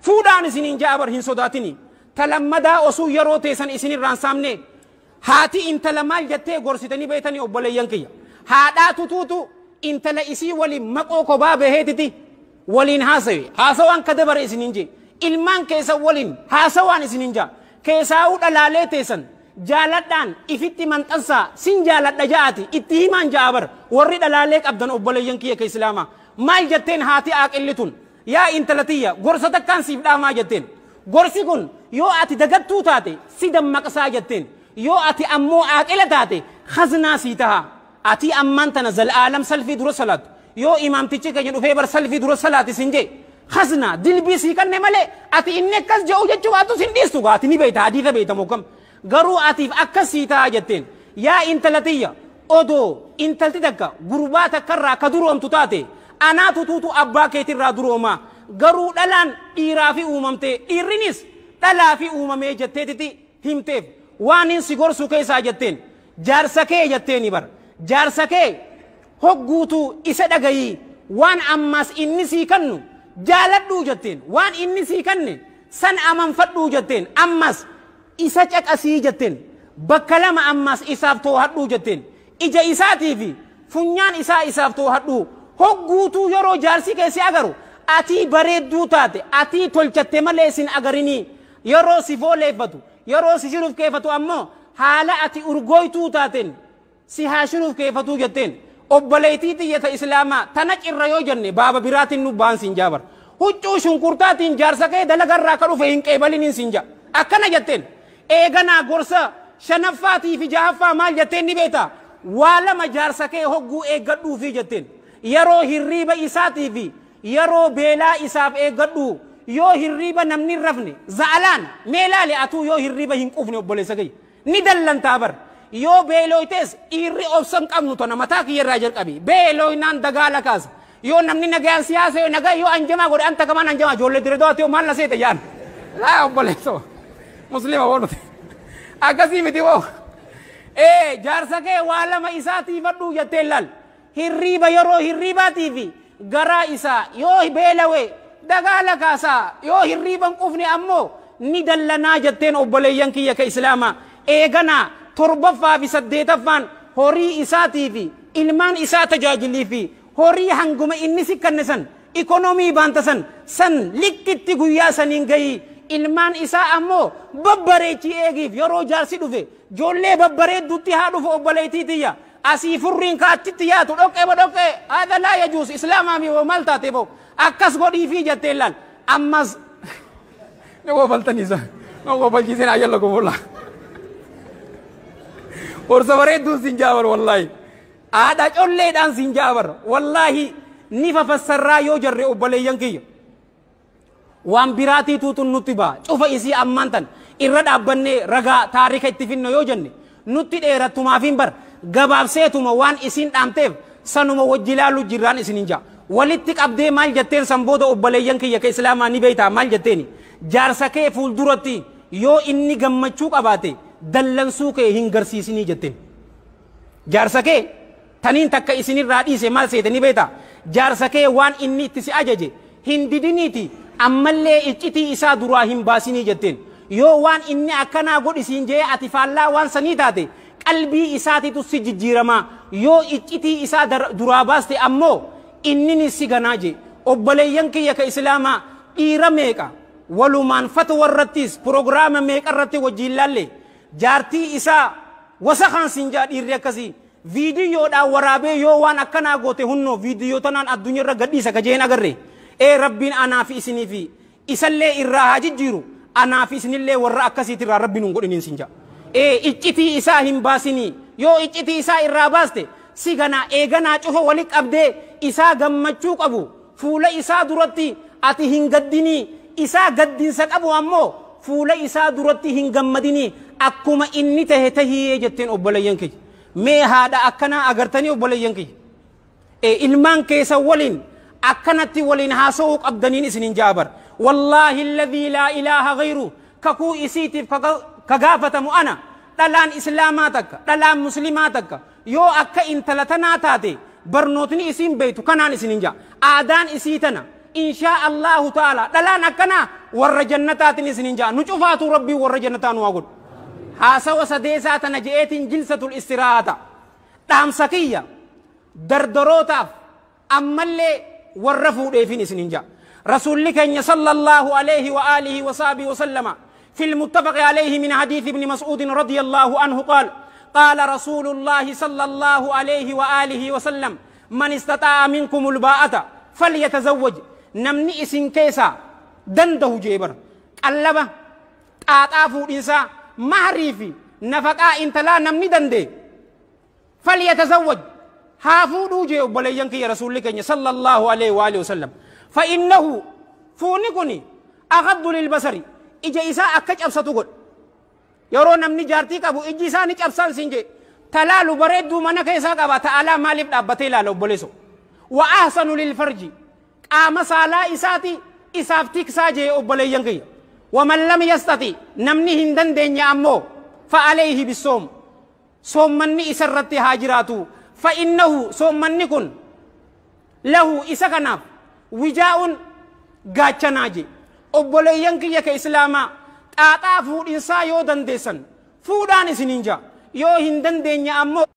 Fuudhaan isiniin ja'a bar hin sodaatini. Talammadaa osoo yeroo teessan isinirraan saamne haati intala maal jettee gorsitanii beeytanii obboleeyyan kiyya. Haadhaa tutuutu intala isii waliin maqoo kophaa baheetiti waliin haasawe. Haasawaan ka dabare isiniin jee. Ilmaan keessan waliin haasawaan isiniin jaa. Keessaa'uu dhalaalee teessan jaaladhaan ifitti manxansaa sin jaaladha ja'aati itti himaan ja'a bar warri dhalaalee qabdan obboleeyyan kiyya ka islaamaa. Maal jetteen haati aaqilli tun yaa intala tiyya gorsa takkaan siif dhaamaa jetteen. Gorsi kun yoo ati dagattuu taate si dammaqsaa jetteen. Yoo ati ammoo aaqila taate khaznaa sii taha. Ati ammaan tana zal'aalam salfii dura salaatu. Yoo imaamtichi keenya dhufee bar salfii dura salaati sin jee khaznaa dilbii sii kanne malee ati inni akkas je'u jechuu baatu sin dhiistu gaa ati ni beeyta hadiisa beeyta mokkam. Garuu atiif akkas sii taha jetteen. Yaa intala tiyya odoo intalti takka gurbaa takkarraa ka duroomtu taate anaa tutuutu abbaa keetirraa duroomaa. Garuu dhalaan dhiiraa fi uumamtee dhiirrinis dhalaa fi uumamee jetteetiti himteef waan hin si gorsu keessaa jetteen jaarsa kee jetteeni bar jaarsa kee hogguutu isa dhagayii waan ammas inni sii kannu jaaladhuu jetteen waan inni sii kanne san amanfadhuu jetteen ammas isa caqasii jetteen bakka lama ammas isaaf too'adhuu jetteen ija isaatii fi funyaan isaa isaaf too'adhuu hogguutuu yeroo jaarsi kee si agaru atii bareedduu taate atii tolchatte malee sin agarinii yeroo si fooleeffatu yeroo si shiruuf keeffatu ammoo haala ati urgooytuu taateen si haa shiruuf keeffatuu jetteen obboleettii tiyyata islaamaa tana cirra yoo jenne baaba biraatiin nu baan sin jaabar huccuu shunkurtaatiin jaarsa kee dalagarraa ka dhufe hin qeebaliniin sin jaa akkana jetteen eeganaa gorsa shanaffaatii fi jahaffaa maal jetteen ni beektaa waa lama jaarsa kee hogguu eeggadhuufii jetteen yeroo hirriiba isaatii fi yeroo beelaa isaaf eeggadhu yoo hirriiba namni hin rafne za'alaan mee laale atuu yoo hirriiba hin quufne obboleessa kiyya ni dallantaa bar yoo beelooytes dhiirri obsa hin qabnu tana mataa kiyya irraa jalqabi beelooynaan dagaala kaasa yoo namni nagaan siyaasa yoo nagaa yoo anjamaa godhe anta kamaan anjamaa ijoollee dire do'ate yoo maal na seete jaan laa obboleessoo muslima woonute akkasii miti woo ee jaarsa kee waa lama isaatii fadhuu jetteen laal hirriiba yeroo hirriibaatii fi garaa isaa yoo beelawe dagaala kaasaa yoo hirriiba hin quufne ammoo ni dallanaa jetteen obboleeyyan kiyya ka islaamaa eeganaa torbaffaa fi saddeetaffaan horii isaatii fi ilmaan isaa tajaajilii fi horii hanguma inni si kanne san ikonoomii baanta san san likkitti guyyaa saniin gayii ilmaan isaa ammoo babbareechii eegiif yeroo jaarsi dhufe joollee babbareedduutti haa dhufu obboleettii tiyya asii furriin ka achitti yaatu dhoqqee bo dhoqqee haadha laa yajuus islaamaa mi maal taate bo akkas godhiifii jetteen laal ammas ni gofaltaniisa ni gofalchiiseen ayyalla gofolla gorsa bareedduun sin jaabar wallaahi haadha colleedhaan sin jaabar wallaahi ni fafassarraa yoo jarre obboleeyyan kiyya waan biraatii tuutun nutti ba'a cufa isii ammaan tan irra dhaabbannee ragaa taarika itti finna yoo jenne nutti dheerattumaafiin bar gabaabseetuma waan isiin dhaamteef sanuma wajji ilaalu jirraan isinin ja'a walitti qabdee maal jetteen san booda obboleeyyan kiyya ka islaamaa ni beeytaa maal jetteeni jaarsa kee fuulduratti yoo inni gammachuu qabaate dallansuu kee hin garsiisinii jetteen jaarsa kee taniin takka isinirraa dhiise maal seete ni beeytaa jaarsa kee waan inni itti si ajaje hin didiniiti ammallee iccitii isaa duraa hin baasinii jetteen yoo waan inni akkanaa godhisiin jee ati faallaa waan sanii taate qalbii isaatiitu si jijjiiramaa yoo iccitii isaa duraa baaste ammoo inni si ganaa jee obboleeyyan kiyya ka islaamaa dhiira meeqa walumaan fatwa irrattis piroogiraama meeqa irratti wajjiin laalle jaartii isaa wasakaan siin jaa dhiirri akkasii viidiyoodhaan waraabee yoo waan akkanaa goote hunnoo viidiyoo tanaan addunyaa irra gadhiisa ka jeen agarre ee rabbiin anaa fi isinii fi isallee irraa haa jijjiiru anaa fi isinillee warra akkasiitirraa rabbiin hin godhiniin siin jaa ee iccitii isaa hin baasinii yoo iccitii isaa irraa baaste si ganaa eeganaa cufa wali qabdee isaa gammachuu qabu fuula isaa duratti ati hin gaddinii isaa gaddinsa qabu ammoo fuula isaa duratti hin gammadinii akkuma inni tahe tahiyee jetteen obboleeyyan kiyya mee haadha akkanaa agartanii obboleeyyan kiyya ilmaan keessa waliin akkanatti waliin haasa'uu qabdaniin isinin jaabar wallaahi alladhii laa ilaaha ghayru kakuu isiitiif ka gaafatamu ana dhalaan islaamaa takka dhalaan muslimaa takka yoo akka intala tanaa taate barnootni isiin beeytu kanaan isinin jaa aadaan isii tana Inshaa Allahu ta'ala dhalaan akkanaa warra jannataatiin isinin ja'a. Nu cufaatu Rabbii warra jannataa nu haa godhu. Haasawa sadeesaa tana je'eetiin jilsatul istiraahata. Dhaamsa kiyya dardarootaaf ammallee warra fuudheefin isinin ja'a. Rasuulli keenya sallallahu alayhi wa alihi wa sahbihi wa sallama في المتفق عليه من حديث ابن مسعود رضي الله عنه قال قال رسول الله صلى الله عليه وآله وسلم من استطاع منكم الباءة فليتزوج. نمني اسن كيسا دنده جيبر قلبه طاطافو دينسا مهريفي نفقا انتلا نمني دنده فليتزوج هافودو جي وبلينك يا رسول الله صلى الله عليه وآله وسلم. فإنه فونكني أغض للبصر إجا إساء أكج أبسطو قل يرو نمني جارتي كابو إجي إساء نج أبسان سنجي تلالو بريدو منك إساء كابا تعالى مالب دابتي لالو بوليسو. وأحسن للفرج قام سالا إساتي إسافتك ساجي أبولينكي. ومن لم يستطي نمني هندن دين يأمو فعليه بالصوم صوم مني إسرت هاجراتو فإنه صوم مني كن له إسكناف وجاء غاچناجي. Obboleeyyan kiyya ka islaamaa xaaxaa fuudhinsaa yoo dandeessan fuudhaan isiniin jaa, yoo hin dandeenye ammoo